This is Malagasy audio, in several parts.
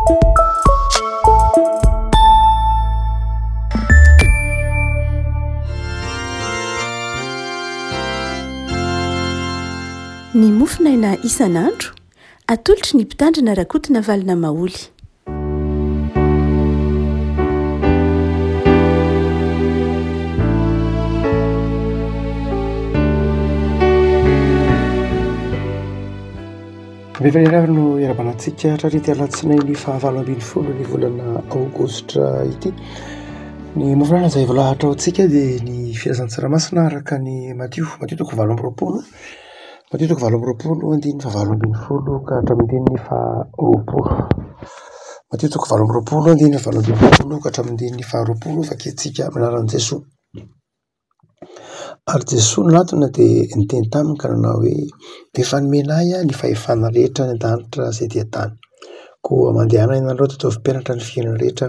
Ny mofonaina isan'andro, atolotry ny Mpitandrina Rakotonavalona Maholy. Rehefa iray ary no iarahabana antsika hatratr'ity alatsinainy fahavalo ambin'ny folo ny volana aogositra ity. Ny mofon'aina izay voalahatra ho antsika dia ny filazantsara masina araka ny Matio, Matio toko 28, Matio toko 28 andininy fahavalo ambin'ny folo ka hatramin'ny andininy faharoapolo. Matio toko 28 andininy fahavalo ambin'ny folo ka hatramin'ny andininy faharoapolo, vakintsika amin'ny anaran'i Jesoa. Ary Jesoa nanatona dia niteny taminy ka nanao hoe: Efa nomena ahy ny fahefana rehetra any an-danitra sy ety an-tany. Koa mandehana ianareo ataovy mpianatra ny firenena rehetra,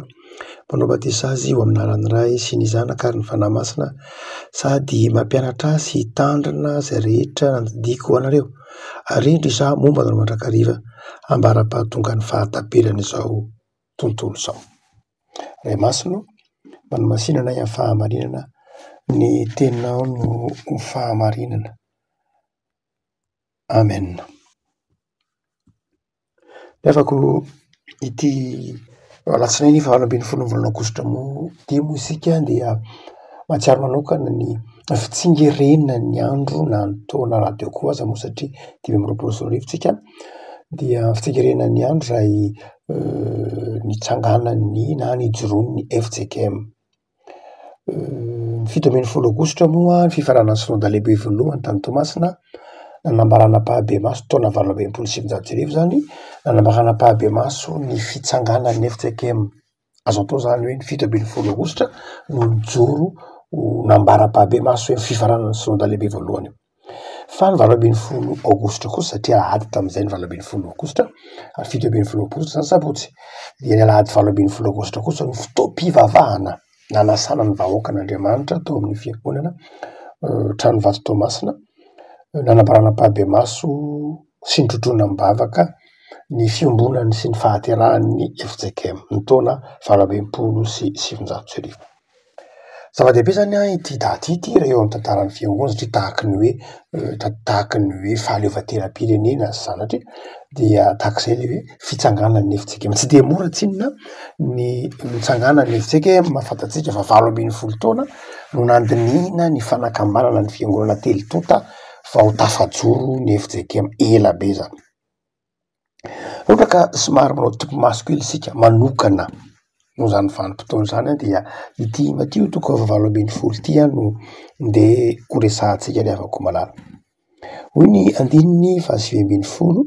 manao batisa azy ho amin'ny anaran'ny Ray sy ny Zanaka ary ny Fanahy Masina, sady mampianatra azy hitandrina izay rehetra nandidiako ho anareo. Ary indro izaho momba anareo mandrakariva ambara-pahatongan'ny fahataperan'izao tontolo izao. Ray Masina ô, manamasina anay amin'ny fahamarinana, ny teninao no fahamarinana. Amen. Ny havako ity alatsinainy fahavalo ambin'ny folo ny volana aogositra moa ity moa isika dia mahatsiaro manokana ny fitsingerenan'ny andro na ny taona rahateo koa aza moa satria 2025 tsika dia fitsingerenan'ny andro izay nitsanganan'ny na nijoroan'ny fjkm. Ny 17 aogositra moa ny fifaranan'ny synoda lehibe voalohany tany Toamasina, nanambarana ampahibemaso, taona 1968 izany, nanambarana ampahibemaso ny fitsanganan'ny fjkm. Azo atao izany hoe ny 17 aogositra no nijoro ho nambara ampahibemaso hoe ny fifaranan'ny synoda lehibe voalohany io. Fa ny 18 aogositra kosa, satria alahady tamin'izay ny 18 aogositra, ary 17 aogositra izany sabotsy, dia ny alahady 18 aogositra kosa no fotoam-pivavahana nanasana ny vahoakan'Andriamanitra tao amin'ny fiangonana Tranovato Toamasina, nanambarana ampahibemaso sy nitrotroana am-bavaka ny fiombonany sy ny fahaterahan'ny fjkm ny taona 1968. Zava-dehibe zany an ity daty ity raha eo amin'ny tantaran'ny fiangonana satria tahaky ny hoe tahaky ny hoe fahaleovantenam-pirenena sanatria dia tahak'izay le hoe fitsanganan'ny fjkm. Tsy dia mora tsinona ny nitsanganan'ny fjkm, fantatsika fa 18 taona no nandinihina ny fanakambanana ny fiangonana telo tonta vao tafajoro ny fjkm, ela be zany. Raha ohatra ka somary manao topimaso kely isika manokana noho izany vanim-potoana izany dia ity Matio toko fahavalo ambin'ny folo ity no ndeha ho resahantsika ry havako malala. Hoy ny andininy faha-19: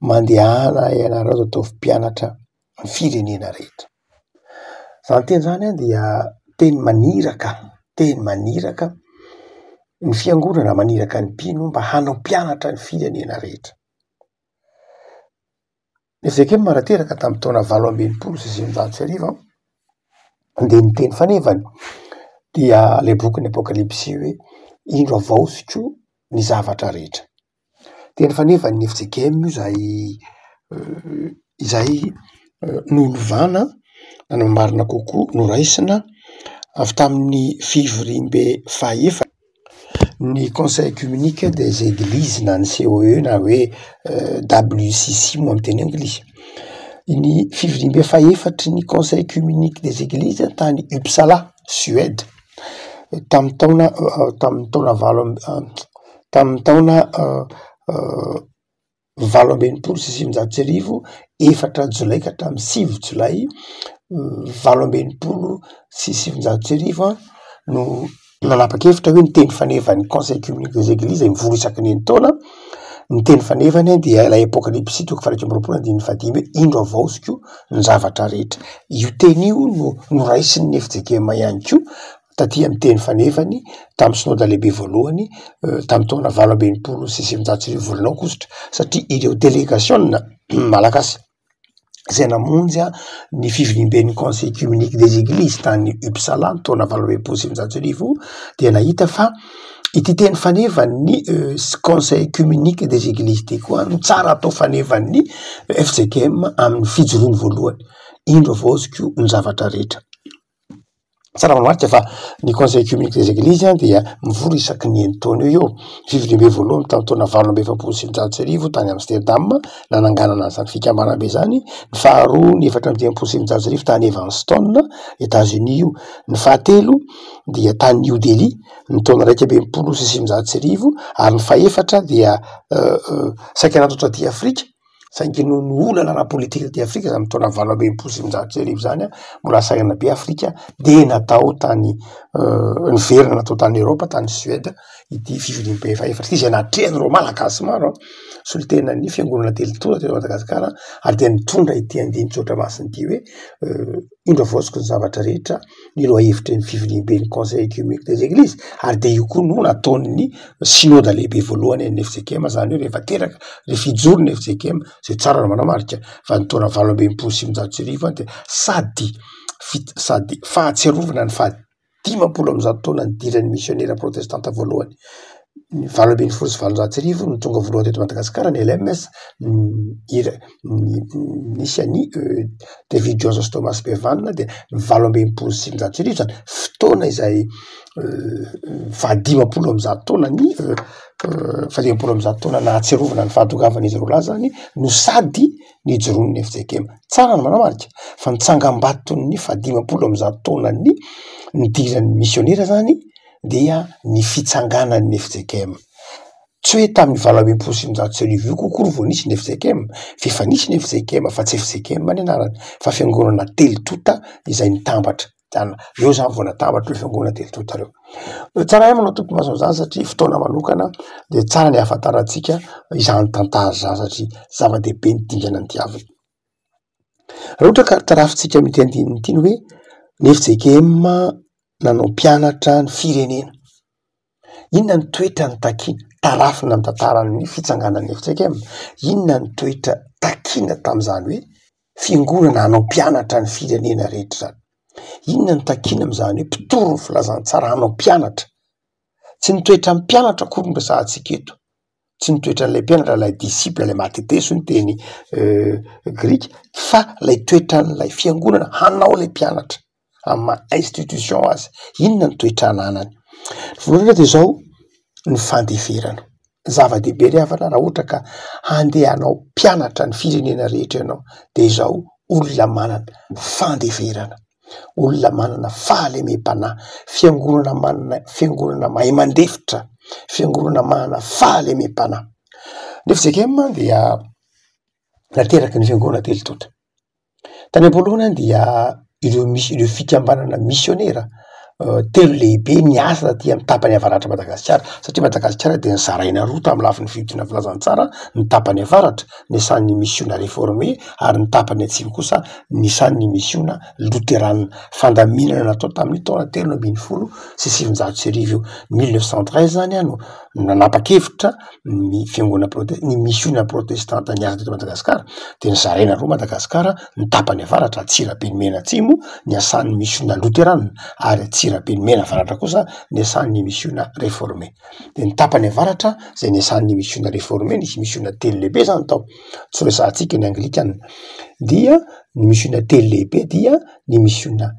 mandehana ianareo ataovy mpianatra ny firenena rehetra. Izany teny izany dia teny maniraka, teny maniraka ny fiangonana, maniraka ny mpino mba hanao mpianatra ny firenena rehetra. Ny fjkm raha teraka tamin'ny taona 1968 dia ny teny fanevany dia ilay bokin'ny apokalypsy hoe indro havaoziko ny zavatra rehetra. Teny fanevan'ny fjkm io izay izay nolovana na ny marina kokoa noraisina avy tamin'ny fivoriambe fahaefatra. Ny Conseil Œcuménique des Églises na ny COE na hoe WCC moa amin'ny teny anglisy. Ny fivoriambe fahefatry ny Conseil Œcuménique des Églises tany Uppsala, Suède, tamin'ny taona tamin'ny taona valo amby tamin'ny taona 1968, 4 jolay ka hatramin'ny 9 jolay 1968 no nanapa-kevitra hoe ny teny fanevan'ny Conseil Œcuménique des Églises izay mivory isaky ny enin-taona, ny teny fanevany dia ilay Apokalypsy toko faha-21 andininy fahadimy hoe indro havaoziko ny zavatra rehetra. Io teny io no noraisin'ny fjkm ihany koa taty amin'ny teny fanevany tamin'ny synoda lehibe voalohany tamin'ny taona 1968 volana aogositra satria ireo delegasiona malagasy izay namonjy ny fivoriamben'ny Conseil Œcuménique des Églises tany Uppsala ny taona 1968 dia nahita fa Ity teny fanevan'ny Conseil Œcuménique des Églises ity koa no tsara atao fanevan'ny fjkm amin'ny fijoroany voalohany. Indro havaoziko ny zavatra rehetra. Tsara manamarika fa ny Conseil Œcuménique des Églises dia mivory isaky ny enin-taona eo eo. Ny fivoriambe voalohany tamin'ny taona 1948 tany Amsterdam, nananganana an'izany fikambanambe izany. Ny faharoa ny 1954 tany Evanston, Etats-Unis io. Ny fahatelo dia tany New Delhi, ny taona 1961 ary ny fahefatra dia saika natao taty Afrika saingy noho ny olana ara-politika taty Afrika izany taona 1968 izany an, mbola sahirana be Afrika dia natao tany niverina natao tany Eoropa tany Suède ity fivoriambe fahefatra ity izay natrehan'ireo Malagasy maro an, solontenan'ny fiangonana telo tonta teto Madagasikara ary dia nitondra ity andinin-tsoratra masina ity hoe indro havaoziko ny zavatra rehetra ny lohahevitry ny fivoriamben'ny Conseil Œcuménique des Églises ary dia io koa no nataon'ny synoda lehibe voalohany an'ny fjkm, izany hoe rehefa teraka, rehefa hijoro ny fjkm, izay tsara ny manamarika fa ny taona 1968 dia sady fit- sady fahatsiarovana ny faha 350 taona nidiran'ny misionera protestanta voalohany, ny 1818 no tonga voalohany teto Madagasikara ny LMS, ny nisy an'i David Jones sy Thomas Bevan dia ny 1968 zany fotoana izay faha 350 taona ny faha 350 taona nahatsiarovana ny fahatongavan'izy roa lahy zany no sady nijoroan'ny fjkm. Tsara ny manamarika fa ny tsangambaton'ny faha 350 taonan'ny nidiran'ny misionera zany dia ny fitsanganan'ny fjkm. Tsy hoe tamin'ny 1968 io koa akory vao nisy ny fjkm fa efa nisy ny fjkm fa tsy fjkm ny anarany fa fiangonana telo tonta izay nitambatra. Zany eo zany vao natambatra ireo fiangonana telo tonta ireo. Tsara ihany manao topimaso an'izany satria fotoana manokana de tsara ny ahafantarantsika izany tantara izany satria zava-dehibe ny dingana nidiavina. Raha ohatra ka tarafintsika amin'ity andininy ity ny hoe ny fjkm nanao mpianatra ny firenena. Inona ny toetra notakiana? Tarafina amin'ny tantaran'ny fitsanganan'ny fjkm. Inona ny toetra takiana tamin'izany hoe fiangonana hanao mpianatra ny firenena rehetra izany? Inona no takiana amin'izany hoe mpitory ny filazantsara hanao mpianatra? Tsy ny toetran'ny mpianatra akory no resahantsika eto, tsy ny toetran'ilay mpianatra, ilay disciple, ilay mathetes hoy ny teny grika, fa ilay toetran'ilay fiangonana hanao ilay mpianatra. amin'ny maha institution azy, inona ny toetra ananany? Voalohany indrindra de zao, ny fandeferana, zava-dehibe ry havana raha ohatra ka handeha hanao mpianatra ny firenena rehetra ianao de izao olona manana fandeferana, olona manana fahalemem-panahy, fiangonana manana fiangonana mahay mandefitra, fiangonana manana fahalemem-panahy. Ny fjkm dia nateraky ny fiangonana telo tonta. Tany am-boalohany dia ireo misy ireo fikambanana misionera telo lehibe niasa taty amin'ny tapany avaratr'i Madagasikara satria Madagasikara dia nozaraina roa tamin'ny lafiny fitoriana filazantsara, ny tapany avaratra niasan'ny misiona reforme ary ny tapany atsimo kosa niasan'ny misiona loterana. Fandaminana natao tamin'ny taona 1913 io, mille neuf cent treize zany no nanapa-kevitra ny fiangonana prote- ny misiona protestanta niasa teto Madagasikara de nozaraina roa Madagasikara, ny tapany avaratra Antsirabe ny Mena atsimo niasan'ny misiona loterana ary Antsirabe ny Mena avaratra kosa niasan'ny misiona reforme, de ny tapany avaratra zay niasan'ny misiona reforme nisy misiona telo lehibe zany tao, tsy resahantsika ny anglikana, dia ny misiona telo lehibe dia ny misiona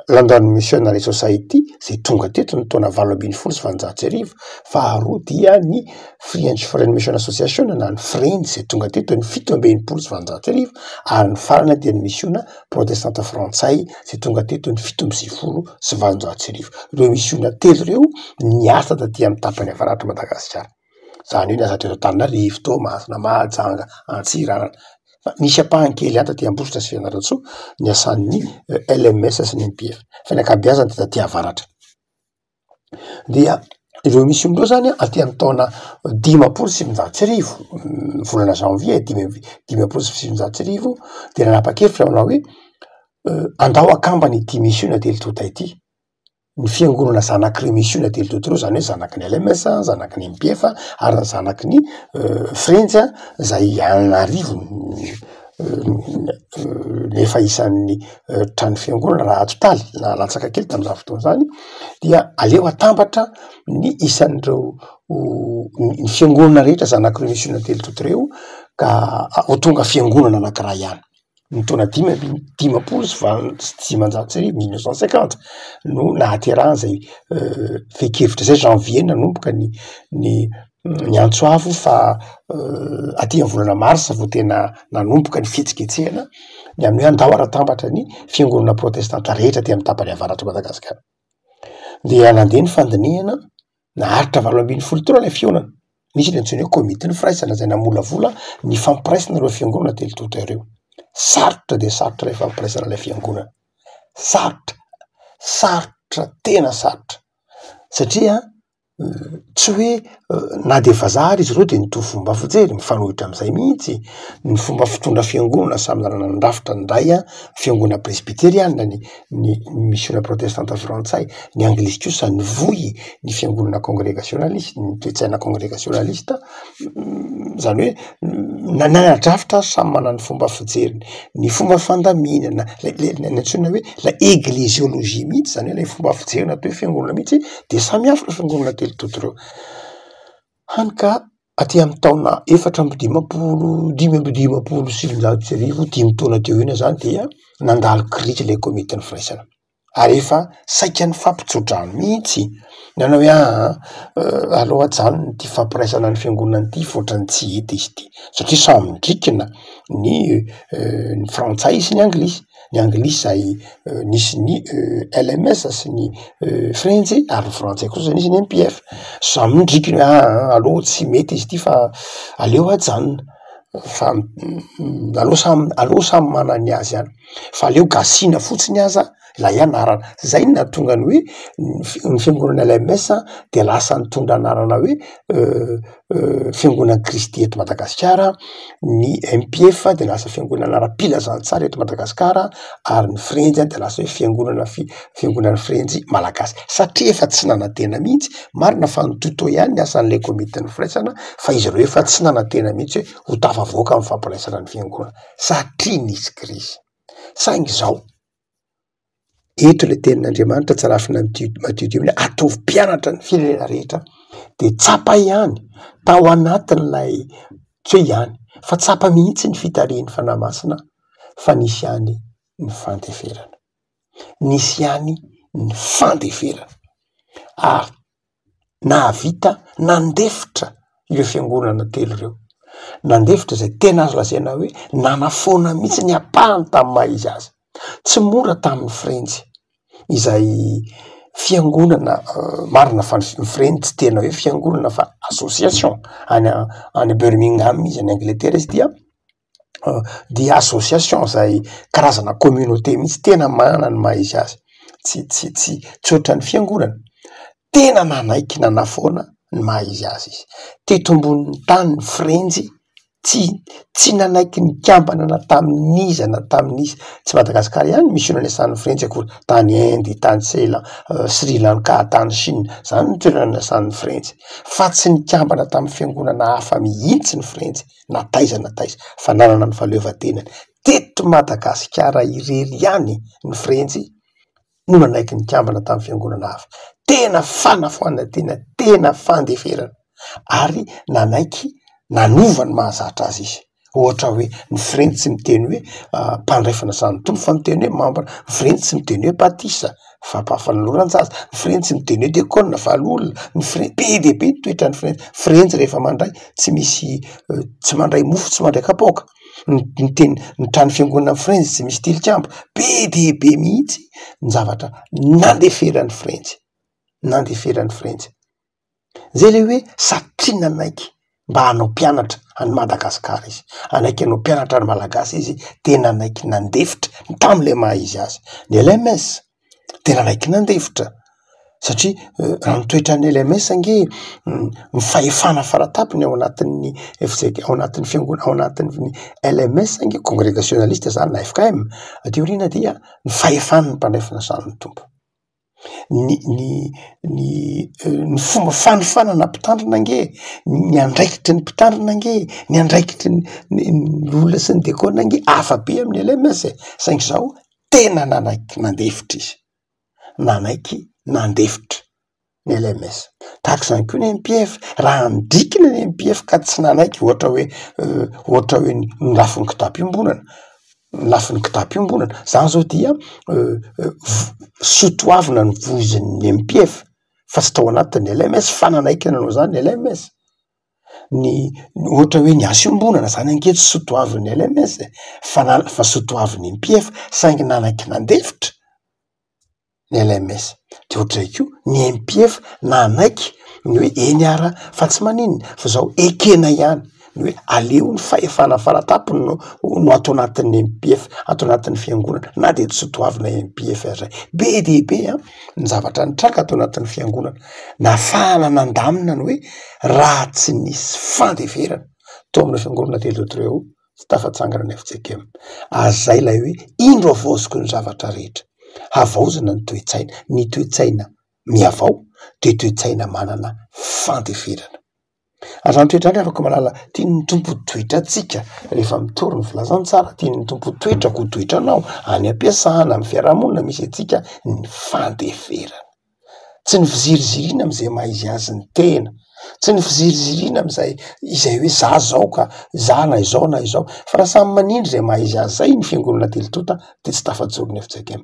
London Missionary Society izay tonga teto ny taona 1818, faharoa dia ny French Foreign Mission Association na ny Frenjy izay tonga teto ny 1867 ary ny farany dia ny misiona protestanta frantsay izay tonga teto ny 1897. Ireo misiona telo ireo niasa taty amin'ny tapany avaratr'i Madagasikara. Izany hoe niasa teto Antananarivo, Toamasina, Mahajanga, Antsiranana. Fa nisy ampahany kely ihany taty Ambositra sy Fianarantsoa niasan'ny LMS sy ny MPF. Fa ny ankabeazany dia taty avaratra. Dia ireo misy ireo zany aty amin'ny taona 1950, ny volana janvier dimy amby 1950 dia nanapa-kevitra manao hoe andao akambana ity misiona telo tonta ity. Ny fiangonana zanak'ireo misiona telo tonta ireo, zany hoe zanaky ny LMS, zanaky ny MPF ary ny zanaky ny Frenjy izay an'arivony ny. efa isan'ny trano fiangonana raha atotaly na latsaka kely tamin'izany fotoana izany dia aleo atambatra ny isan'ireo ny fiangonana rehetra zanak'ireo misiona telo tonta ireo ka ho tonga fiangonana anankiray ihany. Ny taona 1555, 1950 no nahaterahan'izay fehin-kevitra izay, janvier nanomboka ny ny ny antso avo fa aty amin'ny volana marsa vao tena nanomboka ny fihetsiketsehana ny amin'ny hoe andao ara-tambatra ny fiangonana protestanta rehetra aty amin'ny tapany avaratr'i Madagasikara. Dia nandeha ny fandinihana, naharitra 18 taona ilay fihaonana, nisy ny antsoina hoe komitin'ny firaisana izay namolavola ny fampiraisana ireo fiangonana telo tonta ireo. Sarotra dia sarotra ilay fampiraisana ilay fiangonana, sarotra, sarotra tena sarotra satria tsy hoe na dia vazaha ary izy ireo dia nitovy fomba fijery, mifanohitra amin'izay mihitsy ny fomba fitondra fiangonana samy nanana ny rafitra ny iray an, fiangonana presbyteriana ny ny misiona protestanta frantsay, ny anglisy kosa nivoy ny fiangonana kongregasionalista, ny toe-tsaina kongregasionalista, zany hoe nanana-drafitra samy manana ny fomba fijeriny, ny fomba fandaminana, lay lay ny antsoina hoe lay egliziolojia mihitsy zany hoe lay fomba fijery natao hoe fiangonana mihitsy de samy hafa ireo fiangonana telo tonta ireo, hany ka aty amin'ny taona 1954, dimy taona teo aoriana zany dia nandalo krizy lay komitin'ny firaisana. ary efa saika nifampitso-drano mihitsy, nanao hoe aa aleo ajanona ity fampiraisana ny fiangonana ity fa ohatran'ny tsy hety izy ity, satria samy midrikina ny ny frantsay sy ny anglisy, ny anglisy izay nisy ny LMS sy ny frenjy ary ny frantsay kosa nisy ny MPF, samy midrikina hoe aa aleo tsy mety izy ity fa aleo ajanona fa aleo samy aleo samy manana ny azy ihany. fa aleo gasiana fotsiny aza ilay anarana, zay no nahatonga ny hoe ny fiangonana LMS de lasa nitondra anarana hoe fiangonan'i Kristy eto Madagasikara, ny MPF de lasa fiangonana ara-pilazantsara eto Madagasikara ary ny Frenjy de lasa hoe fiangonana fi- fiangonan'ny Frenjy malagasy satria efa tsy nanantena mihitsy, marina fa nitohitohy ihany ny asan'ilay komitin'ny firaisana fa izy ireo efa tsy nanantena mihitsy hoe ho tafavoaka amin'ny fampiraisana ny fiangonana. satria nisy krizy. Saingy izao, eto ilay tenin'Andriamanitra tsy arafina amin'ity Matio ity hoe ataovy mpianatra ny firenena rehetra, de tsapa ihany tao anatin'ilay, tsy hoe ihany, fa tsapa mihitsy ny fitarihin'ny Fanahy Masina fa nisy ihany ny fandeferana, nisy ihany ny fandeferana ary nahavita nandefitra ireo fiangonana telo ireo. Nandefitra izay tena azo lazaina hoe nanafoana mihitsy ny ampahany tamin'ny maha izy azy. Tsy mora tamin'ny frenjy izay fiangonana, marina fa ny frenjy tsy tena hoe fiangonana fa association any any Birmingham izy any Angletera izy dia dia association zay karazana communauté mihitsy tena manana ny maha izy azy, tsy tsy tsy tsy ohatran'ny fiangonana, tena nanaiky nanafoana ny maha izy azy izy, teto ambonin'ny tany ny frenjy tsy tsy nanaiky nikambana na tamin'iza na tamin'iza, tsy Madagasikara ihany misy olona niasan'ny frenjy akory, tany Inde, tany Sela- Sri Lanka, tany Chine, zany no toerana niasan'ny frenjy, fa tsy nikambana tamin'ny fiangonana hafa mihitsy ny frenjy. na taiza na taiza fa nanana ny fahaleovantenany. Teto Madagasikara irery ihany ny Frenjy no nanaiky nikambana tamin'ny fiangonana hafa. Tena fanafoanan-tena, tena fandeferana ary nanaiky nanova ny mahazatra azy izy. Ohatra hoe ny Frenjy tsy miteny hoe mpandray fanasan'ny Tompo fa miteny hoe membre, ny Frenjy tsy miteny hoe batisa fa fanoloran-jaza, ny Frenjy tsy miteny hoe diakona fa loholona, ny Frenjy, be dia be ny toetran'ny Frenjy, Frenjy rehefa mandray tsy misy tsy mandray mofo tsy mandray kapoaka, ny ny teny ny trano fiangonana Frenjy tsy misy tilikambo, be dia be mihitsy ny zavatra nandeferan'ny Frenjy, nandeferan'ny Frenjy. Zay le hoe satria nanaiky mba hanao mpianatra an'i Madagasikara izy, hanaiky hanao mpianatra ny Malagasy izy de nanaiky nandefitra tam'le maha izy azy. Ny LMS de nanaiky nandefitra satria raha ny toetran'ny LMS ange ny fahefana faratampony ao anatin'ny FJK ao anatin'ny fiangonana ao anatin'ny LMS ange kongregasionalista zany na FKM aty aoriana dia ny fahefan'ny mpandray fanasan'ny Tompo. Ny ny ny ny fomba fanofanana mpitandrina ange, ny andraikitry ny mpitandrina ange, ny andraikitry ny ny loholona sy ny diakona ange hafa be amin'ny LMS e, saingy zao tena nanaiky nandefitra izy, nanaiky nandefitra ny LMS. Tahaka izany koa ny MPF, raha nidrikina ny MPF ka tsy nanaiky ohatra hoe ohatra hoe ny lafiny kitapo iombonana, ny lafiny kitapo iombonana, zany zao dia sotoavina ny voizin'ny MPF fa tsy tao anatin'ny LMS fa nanaiky nanao izany ny LMS. Ny ohatra hoe ny asa iombonana zany ange tsy sotoavin'ny LMS e, fa na- fa sotoavin'ny MPF saingy nanaiky nandefitra. ny LMS. De ohatr'izay koa ny MPF nanaiky ny hoe eny ara fa tsy maninona fa zao ekena ihany ny hoe aleo ny fahefana faratampony no no ato anatin'ny MPF, ato anatin'ny fiangonana na de tsy sotoavina MPF aza. Be dia be an ny zavatra nitranga ato anatin'ny fiangonana, nahafahana nandamina ny hoe raha tsy nisy fandeferana tao amin'ireo fiangonana telo ireo tsy tafatsangana ny fjkm. Ary zay ilay hoe indro havaoziko ny zavatra rehetra. Havaozina ny toe-tsaina. Ny toe-tsaina mihavao dia toe-tsaina manana fandeferana. Ary zany toetra zany afaka malala tian'ny Tompo ho toetrantsika rehefa mitory ny filazantsara, tian'ny Tompo ho toetrako ho toetranao any am-piasana, amin'ny fiarahamonina misy antsika ny fandeferana. Tsy ny fiziriziriana am'zay maha izy azy ny tena, tsy ny fiziriziriana am'zay izay hoe za zao ka, za na izao na izao, fa raha samy manindry zay maha izy azy zay ny fiangonana telo tonta de tsy tafajoro ny fjkm,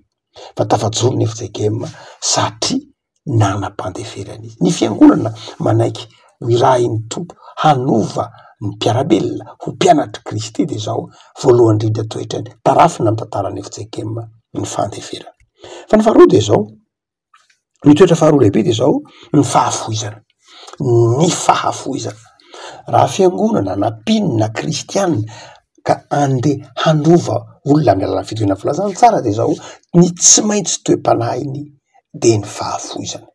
fa tafajoro ny fjkm satria nanam-pandeferana izy. Ny fiangonana manaiky ho irahin'ny Tompo hanova ny mpiara-belona ho mpianatr'i Kristy de zao voalohany indrindra toetrany tarafina amy tantaran'ny fjkm ny fandeferana. Fa ny faharoa de zao, Ny toetra faharoa lehibe de zao, ny fahafoizana, ny fahafoizana. Raha fiangonana na mpino na kristiana ka andeha hanova olona amin'ny alalan'ny fitoriana filazantsara de zao, ny tsy maintsy toe-panahiny de ny fahafoizana.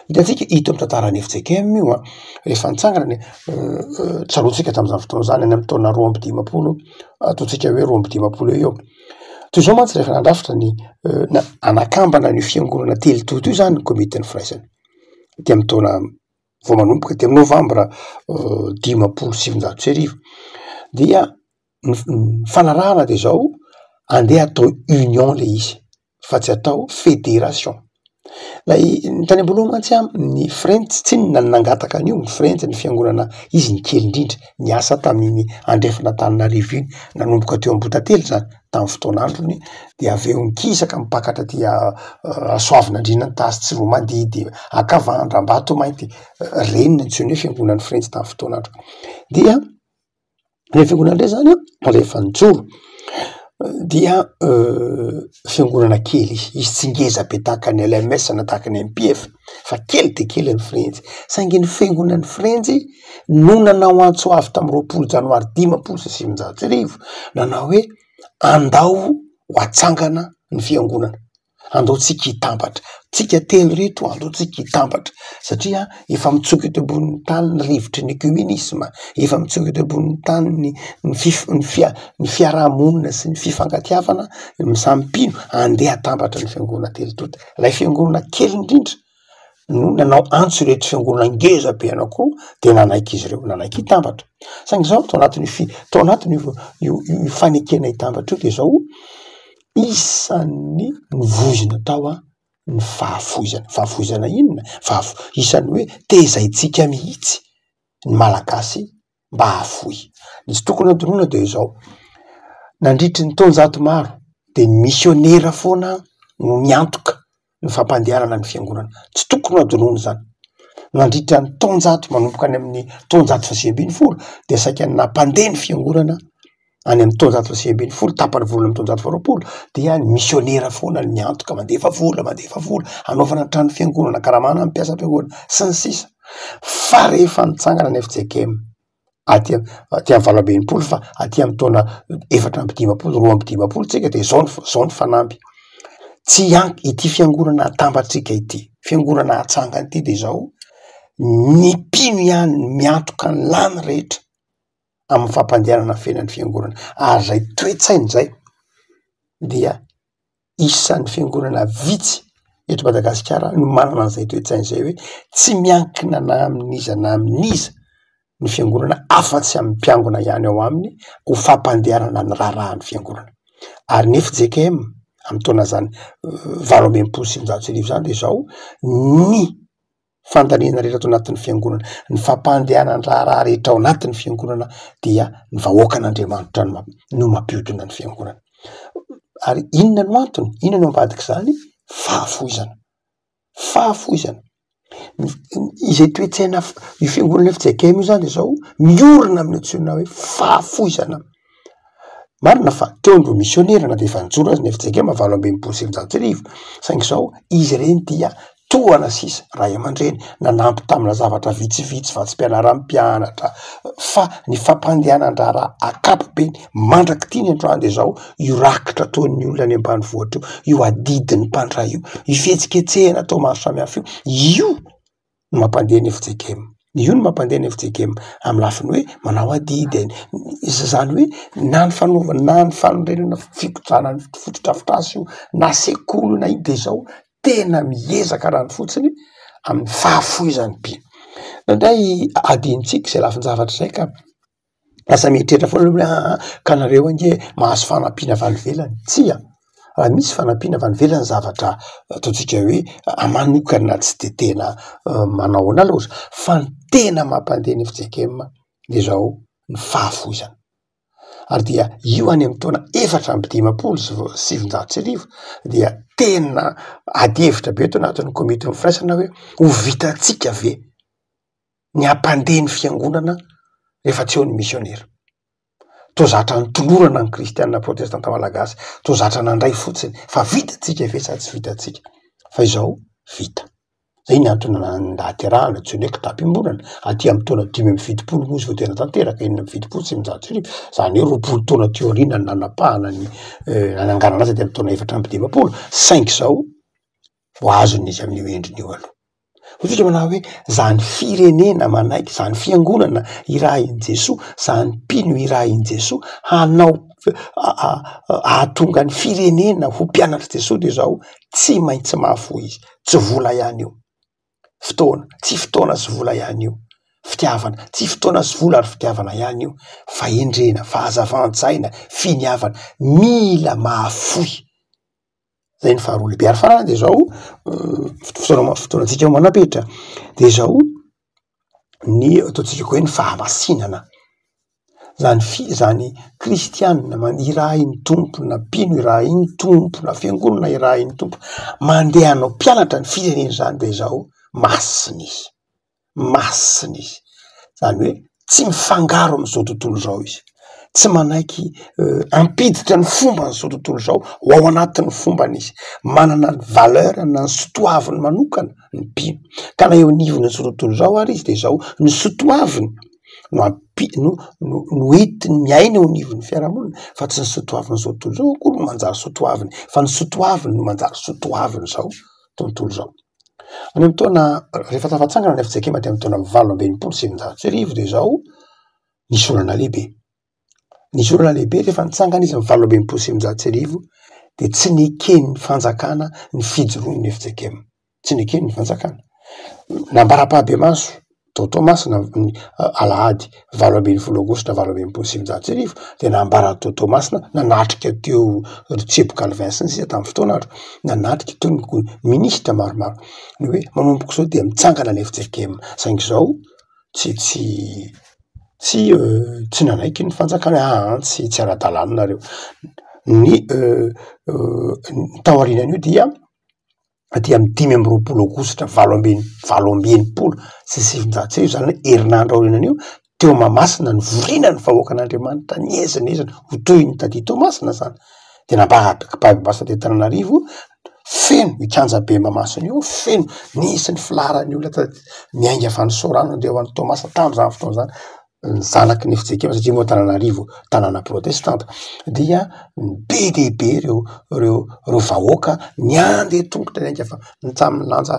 Hitantsika hita eo amin'ny tantaran'ny fjkm io an, rehefa nitsangana ny tsaroantsika tamin'izany fotoana izany any amin'ny taona 52, ataontsika hoe 52 eo eo. Toy izao mantsy rehefa nandrafitra ny na anakambana an'io fiangonana telo tonta io zany ny komitin'ny firaisana aty amin'ny taona vao manomboka aty amin'ny novambra 1950 dia ny fanarahana de zao andeha atao union le izy fa tsy atao federation. Ilay ny tany am-boalohany mantsy an, ny Frenjy tsinona no nangataka an'io, ny Frenjy ny fiangonana izy ny kely indrindra, niasa tamin'iny andrefan'Antananarivo iny, nanomboka teo Ambohitately zany tamin'ny fotoan'androny, de avy eo nikisaka mipakatra aty Soavinandriana Antasy, Tsiroamandidy, Ankavandra, Ambatomainty, reny no antsoina hoe fiangonan'ny Frenjy tamin'ny fotoan'androny. Dia Ilay fiangonana indray zany an, rehefa nijoro dia fiangonana kely izy, izy tsy ngeza be tahaka ny LMS na tahaka ny MPF fa kely de kely ny frenjy, saingy ny fiangonan'ny frenjy no nanao antso avo tamin'ny 20 janoary 1950 nanao hoe andao ho atsangana ny fiangonana. Andao tsika hitambatra, tsika telo reto andao tsika hitambatra satria efa mitsoka eto ambonin'ny tany ny rivotry ny ecumenisme, efa mitsoka eto ambonin'ny tany ny ny fif- ny fia- ny fiarahamonina sy ny fifankatiavana ny samy mpino, andeha hatambatra ny fiangonana telo tonta. Ilay fiangonana kely indrindra no nanao antso ireto fiangonana ngeza be anankiroa de nanaiky izy ireo, nanaiky hitambatra. Saingy zao tao anatin'io fi- tao anatin'io io io fanekena hitambatra io de zao. Isan'ny novoizina tao ny fahafoizana. Fahafoizana inona? Fahafo- isan'ny hoe tezaintsika mihitsy ny Malagasy mba hahafoy. Ny tsy tokony hadinoina de izao, nandritry ny taonjato maro de ny misionera foana no niantoka ny fampandehanana ny fiangonana. Tsy tokony hadinoina izany. Nandritra ny taonjato manomboka any amin'ny taonjato faha 19 de saika nampandeha ny fiangonana any amin'ny taonjato faha 19, tapany voalohany amin'ny taonjato faha 20 dia ny misionera foana no miantoka mandefa vola, mandefa vola, hanaovana trano fiangonana, karamana ny mpiasam-piangonana sy ny sisa. Fa rehefa nitsangana ny fjkm aty aty amin'ny 68 fa aty amin'ny taona 54, 52 tsika de zao ny zao ny fanamby, tsy hiank- ity fiangonana atambatsika ity, fiangonana atsangana ity de zao, ny mpino ihany no miantoka ny lany rehetra amin'ny fampandehanana ny fiainan'ny fiangonana ary zay toe-tsaina zay dia isan'ny fiangonana vitsy. eto Madagasikara no manana an'izay toe-tsaina izay hoe tsy miankina na amin'iza na amin'iza ny fiangonana afa-tsy amin'ny mpiangona ihany ao aminy ho fampandehanana ny raharahan'ny fiangonana. Ary ny fjkm amin'ny taona zany 1968 zany de zao ny fandaniana rehetra ato anatin'ny fiangonana, ny fampandehanan-draharaha rehetra ao anatin'ny fiangonana dia ny vahoakan'Andriamanitra no no mampiodina ny fiangonana. Ary inona no antony? Inona no ambadik'izany? Fahafoizana, fahafoizana. Izay toe-tsaina io fiangonana fjkm io zany de zao miorina amin'ny antsoina hoe fahafoizana. Marina fa teo ireo misionera na dia efa nijoro aza ny fjkm 1968 saingy izao izy ireny dia tohana sisa, ray aman-dreny nanampy tamina zavatra vitsivitsy, vatsim-pianaran'ny mpianatra fa ny fampandehanan-draharaha ankapobeny mandrak'ity ny androany dia izao io rakitra ataon'ny olona any ambanivohitra io, io adidin'ny mpandray io, io fihetsiketsehana atao maro samihafa io, io no mampandeha ny fjkm, io no mampandeha ny fjkm amin'ny lafiny hoe manao adidy, zany hoe na ny fanaovana na ny fanorenana fikojana ny fotodrafitrasa io na sekoly io na ino de zao tena miezaka rano fotsiny amin'ny fahafohizan'ny mpino, indraindray adinontsika zay lafin-javatra zay ka. Lasa mieritreritra foana aloha hoe aa ka nareo ange mahazo fanampiana avy any ivelany, tsia raha misy fanampiana avy any ivelany zavatra ataontsika hoe manokana tsy de tena manao ahoana loatra fa ny tena mampandeha ny fjkm de zao ny fahafoizana, ary dia io any amin'ny taona 1954 dia tena ady hevitra be tao anatin'ny komitin'ny firaisana hoe ho vitantsika ve ny hampandeha ny fiangonana rehefa tsy eo ny misionera. Toa zatra nitolorana ny kristiana protestanta malagasy, toa zatra nandray fotsiny fa vitantsika ve sa tsy vitantsika? Fa izao vita. Zay ny antony nahaterahana antsoina hoe kitapo iombonana, aty amin'ny taona 75 moa izy vao tena tanteraka, 1976, zany hoe 20 taona aty aoriana ny nanapahana ny nananganana azy aty amin'ny taona 54, saingy izao vao azony izy amin'io endriny io aloha. Hoy tsika manao hoe zany firenena manaiky, zany fiangonana irahin'i Jesoa, zany mpino irahin'i Jesoa hanao hahatonga ny firenena ho mpianatr'i Jesoa de zao tsy maintsy mahafoy izy, tsy vola ihany io, fotoana, tsy fotoana sy vola ihany io, fitiavana, tsy fotoana sy vola ary fitiavana ihany io, fahendrena, fahazavan-tsaina, finiavana, mila mahafoy. Zay ny faharoa lehibe. Ary farany de zao, fotoana fotoanantsika manam-petra, de zao ny ataontsika koa hoe ny fahamasinana, zany fi- zany kristianina man- irahin'ny Tompo na mpino irahin'ny Tompo na fiangonana irahin'ny Tompo mandeha hanao mpianatra ny firenena zany de zao masina izy. masina izy, zany hoe tsy mifangaro am'zao tontolo izao izy, tsy manaiky hampiditra ny fomban'izao tontolo izao ho ao anatin'ny fombany izy, manana ny valeur na ny soatoaviny manokana ny mpino, ka na eo anivon'izao tontolo izao ary izy de zao ny soatoaviny no ampi- no no no entiny miaina eo anivon'ny fiarahamonina fa tsy ny soatoavin'izao tontolo izao akory no manjary soatoaviny fa ny soatoaviny no manjary soatoavin'izao tontolo izao. Any amin'ny taona, rehefa tafatsangana ny fjkm aty amin'ny taona 1968 dia izao, nisy olana lehibe. Nisy olana lehibe rehefa nitsangana izy amin'ny 1968 dia tsy neken'ny fanjakana ny fijoroan'ny fjkm. Tsy neken'ny fanjakana. Nambara-pahabemaso tao Toamasina ny alahady 18 aogositra 1968 dia nambara tao Toamasina nanatrika teo ry Tsebo Calvin sy ny sisa tamin'ny fotoan'andro, nanatrika teo ny minisitra maromaro ny hoe manomboka izao dia mitsangana ny fjkm saingy izao tsy tsy tsy tsy nanaiky ny fanjakana hoe aa tsy tsy ara-dalàna nareo. Ny ny taorian'io dia aty amin'ny 25 aogositra valo ambin'ny 1968, izany hoe herinandro aorianan'io, teo Mahamasina nivoriana ny vahoakan'Andriamanitra niezinezina ho toy ny taty Toamasina zany, de nambara ampahibemaso taty Antananarivo, feno io kianjabe Mahamasina io, feno, nisy ny filaharan'ny olona taty, niainga avy any Soarano andeha ho any Toamasina tam'zany fotoana zany. ny zanaky ny fjkm satria moa Antananarivo tanàna protestanta dia be dia be ireo ireo ireo vahoaka niandeha tongotra niainga fa samy nilanja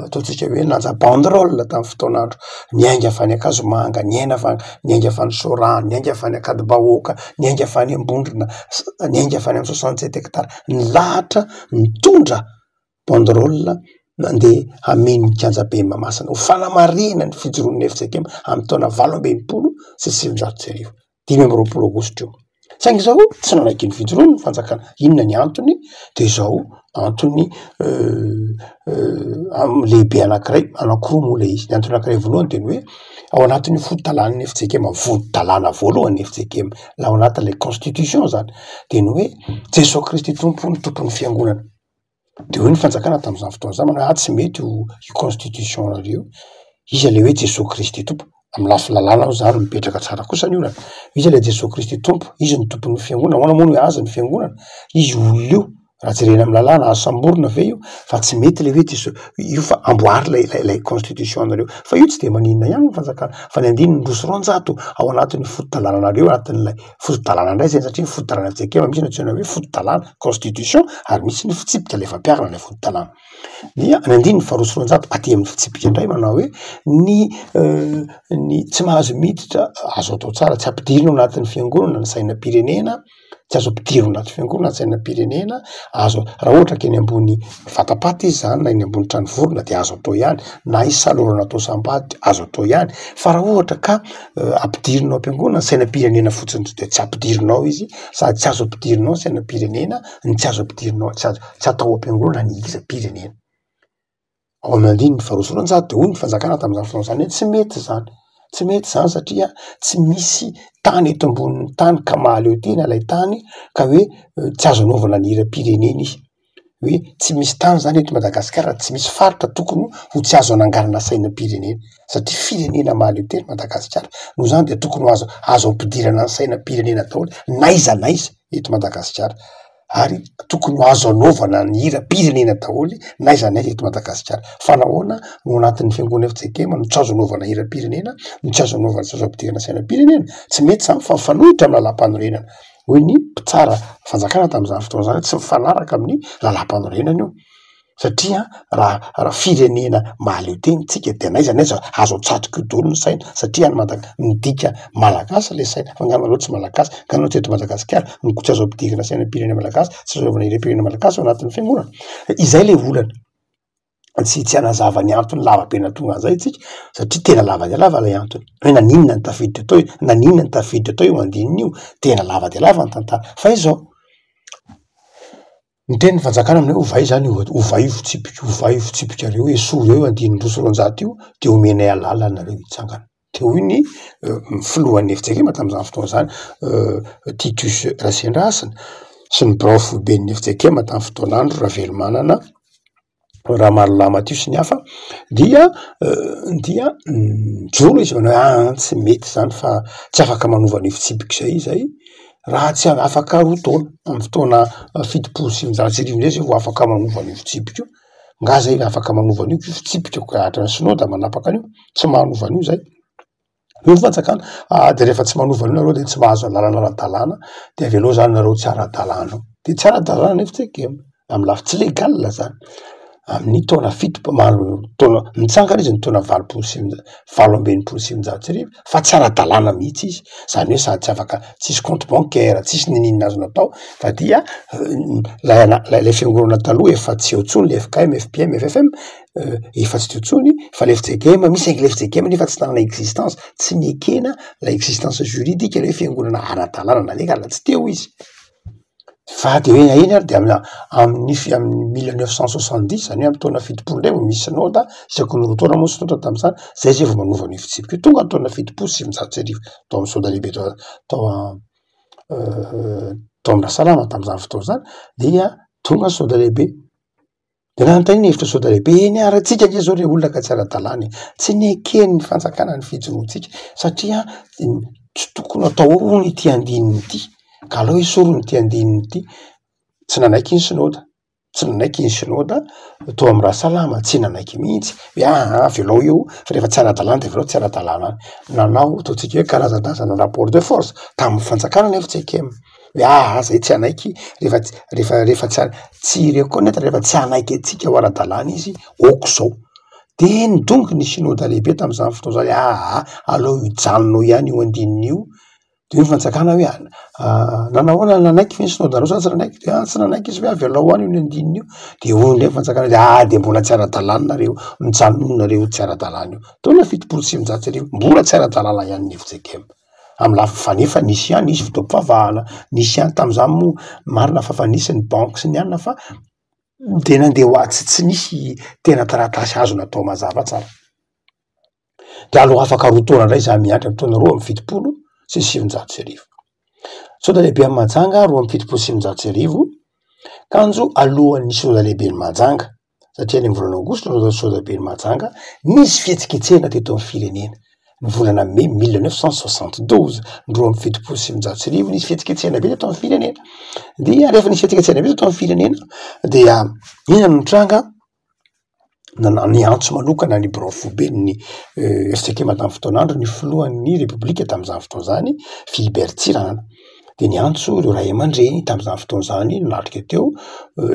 ataontsika hoe nilanja banderole tamin'ny fotoan'andro, niainga avy any Ankazomanga, niaina avy any niainga avy any Soarano, niainga avy any Ankadimbahoaka, niainga avy any Ambondrona, niainga avy any amin'ny 67 hectares, nilahatra nitondra. Banderole nandeha hameno ny kianjabe Mahamasina ho fanamarihana ny fijoroan'ny FJKM amin'ny taona 1968, 25 aogositra io. Saingy izao tsy nanaiky ny fijoroany ny fanjakana. Inona ny antony? De izao antony lehibe anankiray, anankiroa moa le izy. Ny antony anankiray voalohany de ny hoe ao anatin'io foto-dalàn'ny FJKM, voto-dalàna voalohany FJKM, ao anatin'ilay constitution zany, de ny hoe Jesoa Kristy Tompo no tompon'ny fiangonana. De hoy ny fanjakana tam'zany fotoana zany manao hoe ah tsy mety io io constitution nareo io, iza le hoe Jesoa Kristy Tompo? Amy lafiny lalàna moa zany mipetraka tsara kosa ny olana, iza le Jesoa Kristy Tompo? Izy no tompon'ny fiangonana, ahoana moa no hoe azy ny fiangonana? Izy olona io, raha jerena amy lalàna azo samborina ve io? Fa tsy mety le hoe Jesoa io fa amboary lay lay lay constitution nareo, fa io tsy de maninona ihany ny fanjakana fa ny andininy 202 ao anatin'io foto-dalànanareo anatin'ilay foto-dalàna indray zay satria ny foto-dalàna fjkm misy ny antsoina hoe foto-dalàna, constitution, ary misy ny fitsipika ilay fampiharana ilay foto-dalàna. Dia ny andininy faharoa sy roanjato aty amin'ny fitsipika indray manao hoe ny ny tsy mahazo miditra, azo atao tsara tsy ampidirina ao anatin'ny fiangonana ny sainam-pirenena, tsy azo ampidirina ao anaty fiangonana ny sainam-pirenena, azo raha ohatra ka eny ambony vatapaty izy zany na eny ambony trano vorona de azo atao ihany, na isalorana atao sambady azo atao ihany, fa raha ohatra ka ampidirina ao am-piangonana ny sainam-pirenena fotsiny to de tsy ampidirina ao izy, sady tsy azo ampidirina ao ny sainam-pirenena no tsy azo ampidirina ao, tsy azo tsy atao ao am-piangonana ny hiram-pirenena. Ao amin'ny andininy faharoa sy roanjato de hoy ny fanjakana tamin'izany fotoana izany hoe tsy mety izany, tsy mety izany satria tsy misy tany eto ambonin'ny tany ka mahaleo tena ilay tany ka hoe tsy azo anaovana ny hiram-pirenena izy, hoe tsy misy tany zany eto Madagasikara, tsy misy faritra tokony ho tsy azo ananganana sainam-pirenena satria firenena mahaleo tena Madagasikara, noho izany de tokony ho azo azo ampidirana ny sainam-pirenena daholo n'aiza n'aiza eto Madagasikara. ary tokony ho azo anaovana ny hiram-pirenena daholo n'aiza n'aiza eto Madagasikara. Fa nahoana no anatin'ny fiangonana FJKM no tsy azo anaovana hiram-pirenena, no tsy azo anaovana, tsy azo ampidirana sainam-pirenena? Tsy mety izany fa mifanohitra amin'ny lalàmpanorenana, hoy ny mpitsara fanjakana tamin'izany fotoana izany, tsy mifanaraka amin'ny lalàmpanorenana io. Satria raha raha firenena mahaleo tena tsika de n'aiza n'aiza azo atsatoka eo daholo ny saina satria any Mada- midika malagasy le saina fa nga nareo tsy malagasy, nga nareo tsy eto Madagasikara no ko tsy azo ampidirina sainam-pirenena malagasy, tsy azo anaovana hiram-pirenena malagasy ao anatin'ny fiangonana? Izay le olana, tsy tsy hanazava ny antony lava be nahatonga an'izay tsika satria tena lava dia lava lay antony hoe naninona no tafiditra tao e, naninona no tafiditra tao io andininy io, tena lava dia lava ny tantara fa izao. Miteny ny fanjakana aminay hoe ovay zany io, ovay io fitsipika io, ovay io fitsipikareo io, esory eo io andininy 202 io de omenay alalana nareo hitsangana. De hoy ny filohan'ny FJKM tamin'izany fotoana izany, Titus Rasendrahasina sy ny birao foiben'ny FJKM tamin'ny fotoan'andro Ravelomanana. Ramarolahy Matio sy ny hafa dia dia nijoro izy manao hoe aa tsy mety zany fa tsy afaka manova an'io fitsipika izay izahay raha tsy afaka roa taona, amin'ny fotoana 1970 amizay zay vao afaka manova an'io fitsipika io, nga zay afaka manova an'io ko fitsipika ko hatran'ny synoda manapaka an'io, tsy manova an'io zay. Hoy ny fanjakana, ah de rehefa tsy manova an'io nareo de tsy mahazo alalana ara-dalàna, de avelao zany nareo tsy ara-dalàna eo, de tsy ara-dalàna nefa tsika e, amy lafy tsy légal zany, amin'ny taona fito taona nitsangana izy ny taona valopolo sy sivinjato 1968 fa tsy ara-dalàna mihitsy izy, zany hoe sady tsy afaka tsisy compte bancaire, tsisy ninininona azo natao fa dia lay ana- lay fiangonana taloha efa tsy eo tsony le FKM, FPM, FFM. Efa tsy teo intsony fa le fjkm misy saingy le fjkm nefa tsy nanana existence, tsy nekena lay existence juridique le hoe fiangonana ara-dalàna na légal tsy teo izy. Fa de hoe eny ary de amina amin'ny fi- amin'ny mille neuf cent soixante dix zany hoe amy taona 70 ndray vao misy synoda, isaky ny roa taona moa ny synoda tam'zany, zay zay vao manova an'io fitsipika io, tonga ny taona 1970 tao amy synoda lehibe tao tao tao amy Rasalama tam'zany fotoana zany dia tonga ny synoda lehibe. De nanontaniana ny hevitra soda lehibe, eny ary antsika ange zao re olona ka tsy ara-dalàna e, tsy neken'ny fanjakana ny fijoroantsika satria tsy tokony atao ao hono ity andininy ity, ka aleo esorina ity andininy ity, tsy nanaiky ny synoda, tsy nanaiky ny synoda tao amy Rasalama, tsy nanaiky mihitsy hoe aa avelao io fa rehefa tsy ara-dalàna de avelao tsy ara-dalàna any, nanao ataontsika hoe karazan-drazana rapport de force tamin'ny fanjakana nefa tsy ekena. Hoe aa zay tsy hanaiky rehefa tsy rehefa rehefa tsy tsy hi-reconnaitre rehefa tsy hanaiky antsika ho ara-dalàna izy ok zao. De nidongy ny synoda lehibe tam'zany fotoana zany hoe aa aleo hijanona ao ihany io andininy io. De hoy ny fanjakana hoe nanahoana nanaiky ve ny sinaodanareo sa tsy nanaiky? De ah tsy nanaiky izy hoe avelao any io andininy io. De hoy indray ny fanjakana hoe ah de mbola tsy ara-dalàna nareo, mijanona nareo tsy ara-dalàna io. Taona 1970, mbola tsy ara-dalàna ihany ny fjkm. Amin'ny lafiny fa nefa nisy ihany, nisy fotoam-pivavahana, nisy ihany tamin'izany moa, marina fa efa nisy ny banky sy ny anona fa de nandeha ho azy tsy nisy tena taratasy azo natao mazava tsara. De aleo afaka roa taona indray za miandry amin'ny taona 1972. Synoda lehibe an'i Mahajanga 1972, kanjo alohan'ny synoda lehiben'i Mahajanga, satria any amin'ny volana aogositra no natao ny synoda lehiben'i Mahajanga, nisy fihetsiketsehana teto amin'ny firenena, ny volana mey 1972, ny 1972 nisy fihetsiketsehana be teto amin'ny firenena. Dia rehefa nisy fihetsiketsehana be teto amin'ny firenena dia inona no nitranga? Niantso manokana ny birao foiben'ny FCKM tamin'ny fotoan'andro ny filohan'ny repoblika tamin'izany fotoana izany, Philibert Tsiranana. De niantso ireo ray aman-dreny tamin'izany fotoana izany nanatrika teo,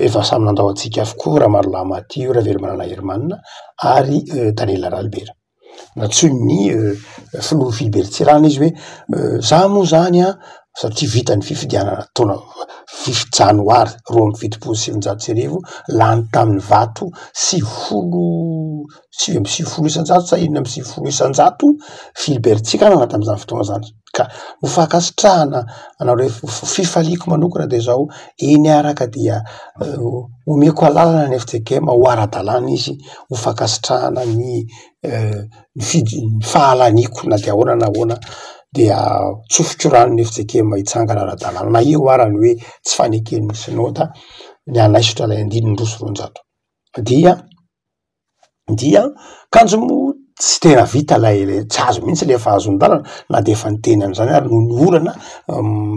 efa samy nandao antsika avokoa Ramarolahy Matio, Ravelomanana Herman ary Daniel Ralibera. Nantsoin'ny filoha Philibert Tsiranana izy hoe za moa zany an, satria vita ny fifidianana taona fito janoary 1972, lany tamin'ny vato 90, 99% sa 96% Philibert Tsiranana tamin'izany fotoana izany. Ka ho fankasitrahana anareo, fifaliako manokana de zao, eny araka dia omeko alalana ny FJKM ho ara-dalàna izy ho fankasitrahana ny ny fij- ny fahalaniako na de ahoana na ahoana dia tsofiko rano ny FJKM hitsangana ara-dalàna na eo ara ny hoe tsy faneken'ny synoda ny hanaisotra ilay andininy 202 dia dia kanjo moa tsy tena vita lay le tsy azo mihitsy le fahazoan-dalana na de efa niteny an'izany ary noho ny olana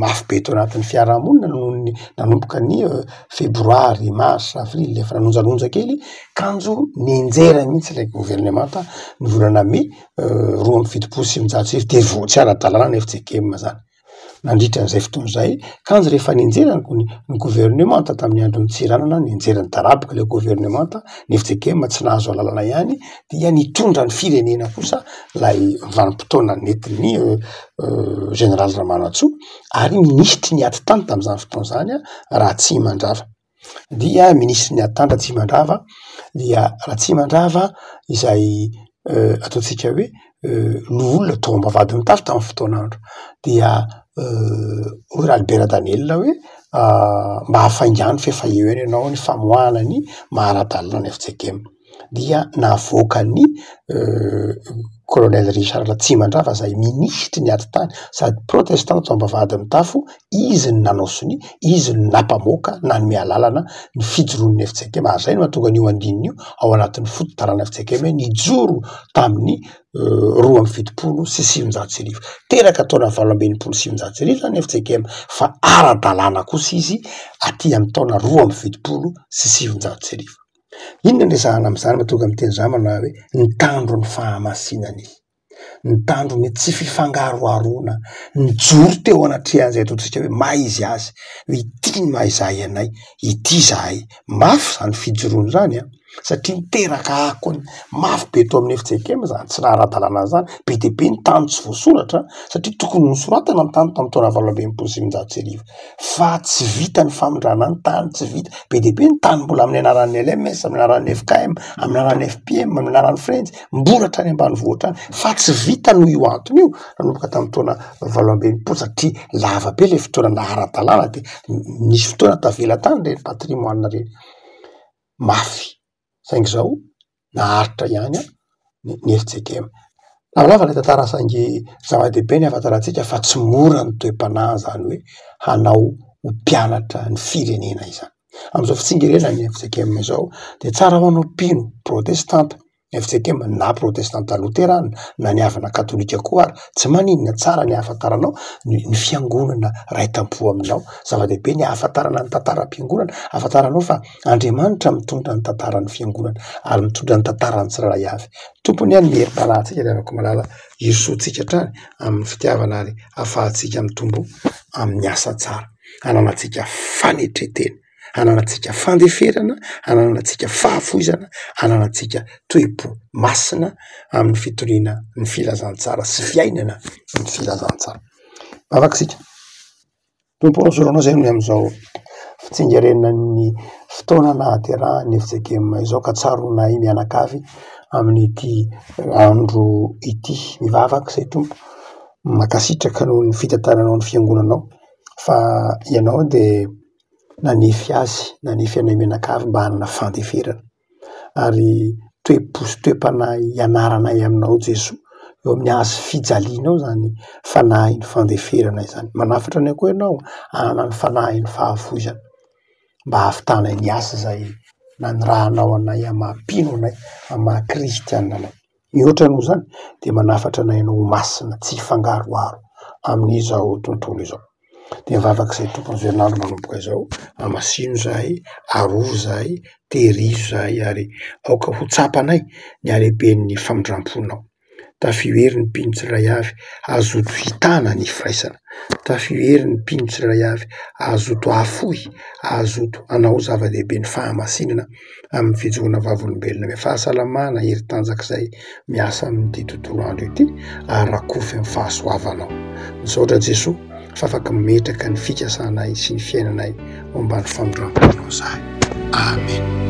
mafy be tao anatin'ny fiarahamonina noho ny nanomboka ny febroary, mars, avril efa nanonjanonja kely kanjo nianjera mihitsy ilay governemanta ny volana mey 1972 de vao tsy ara-dalàna ny FJKM zany. Nandritra an'izay fotoana izay, kanjo rehefa nianjera ny ny governemanta tamin'ny andron'i Tsiranana, nianjera nidaraboka ilay governemanta, ny FJKM tsy nahazo alalana ihany, dia nitondra ny firenena kosa ilay vanim-potoana nentin'ny jeneraly Ramanantsoa ary minisitry ny atitany tamin'izany fotoana izany Ratsimandrava. Dia minisitry ny atitany Ratsimandrava, dia Ratsimandrava izay ataontsika hoe loholona tao Ambavahadimitafo tamin'ny fotoan'andro, dia hoy Ralibera Daniel hoe mba hafaingano f'efa eo ihany ianao ny famoahana ny maha ara-dalana ny FJKM. Dia navoakan'ny colonel Richard Ratsimandrava izay minisitry ny atitany sady protestanta tao Ambavahadimitafo, izy no nanao sonia, izy no nampamoaka, nanome alalana ny fijoroan'ny FJKM, ary izay no mahatonga an'io andininy io ao anatin'ny foto-dalàna FJKM hoe nijoro tamin'ny 1972. Teraka taona 1968 izany ny FJKM fa ara-dalàna kosa izy aty amin'ny taona 1972. Inona no resahana amin'izany mahatonga miteny izany manao hoe nitandro ny fahamasinana izy, nitandro ny tsy fifangaroharoana, nijoro teo anatrehan'izay ataontsika hoe maha izy azy, hoe ity ny maha izahay anay, ity izahay. Mafy izany fijoroana izany an, satria niteraka akony mafy be teo amin'ny FJKM izany tsy naha-ara-dalàna izany, be dia be ny tany tsy voasoratra satria tokony nosoratana ny tany tamin'ny taona 1968. Fa tsy vita ny famindrana ny tany, tsy vita, be dia be ny tany mbola amin'ny anaran'ny LMS, amin'ny anaran'ny FKM, amin'ny anaran'ny FPM, amin'ny anaran'ny Frenjy, mbola hatrany ambanivohitra any, fa tsy vita noho io antony io, nanomboka tamin'ny taona 68 satria lava be le fotoana naha ara-dalàna de nisy fotoana tavela tany reny patrimoine reny, mafy. Saingy zao naharitra ihany ny FJKM. Lavalava ilay tantara saingy zava-dehibe ny ahafantarantsika fa tsy mora ny toe-panahy zany hoe hanao ho mpianatra ny firenena izany. Amin'izao fitsingerenan'ny FJKM izao dia tsara ho anao mpino protestanta FJKM na protestanta loterana na ny havana katolika koa ary tsy maninona, tsara ny ahafantaranao ny fiangonana iray tampo aminao. Zava-dehibe ny ahafantarana ny tantaram-piangonana, ahafantaranao fa Andriamanitra mitondra ny tantaran'ny fiangonana ary mitondra ny tantaran'ny tsirairay avy. Tompony ihany ny herim-panahintsika ry havako malala, hirosoantsika hatrany amin'ny fitiavana ary ahafahantsika mitombo amin'ny asa tsara, hananantsika fanetren-tena, hananantsika fandeferana, hananantsika fahafoizana, hananantsika toe-po masina amin'ny fitoriana ny filazantsara sy fiainana ny filazantsara. Vavaka isika. Tompo ô, misaotra Anao izay ny amin'izao fitsingerenan'ny fotoana nahaterahan'ny FJKM izao ka tsaroanay mianakavy amin'ity andro ity. Mivavaka izay Tompo, mankasitraka noho ny fitantananao ny fiangonanao fa Ianao dia nanefy azy, nanefy anay mianakavy mba hanana fandeferana. Ary toe-po sy toe-panahy ianaranay aminao Jesoa eo amin'ny hazo fijalianao izany fanahin'ny fandeferana izany. Manafatra anay koa ianao hanana ny fanahin'ny fahafoizana mba hahavitanay ny asa izay nanirahanao anay amin'ny maha mpino anay, amin'ny maha kristianina anay. Mihoatra noho izany dia manafatra anay ianao ho masina tsy hifangaroharo amin'izao tontolo izao. Dia mivavaka izay Tompon'izao herinandro manomboka izao, hamasino izahay, arovy izahay, tehirizo izahay ary aoka ho tsapanay ny halehiben'ny famindram-ponao. Tafio hery ny mpino tsirairay avy hazoto hitana ny firaisana. Tafio hery ny mpino tsirairay avy hazoto hahafoy, hazoto hanao zava-dehibe ny fahamasinana amin'ny fijoroana vavolombelona amin'ny fahasalamana hery tanjaka izay miasa amin'ity tontolo andro ity ary rakofy amin'ny fahasoavanao. Misaotra Jesoa fa afaka mametraka ny fikasanay sy ny fiainanay ao ambany famindram-ponao izahay. Amen.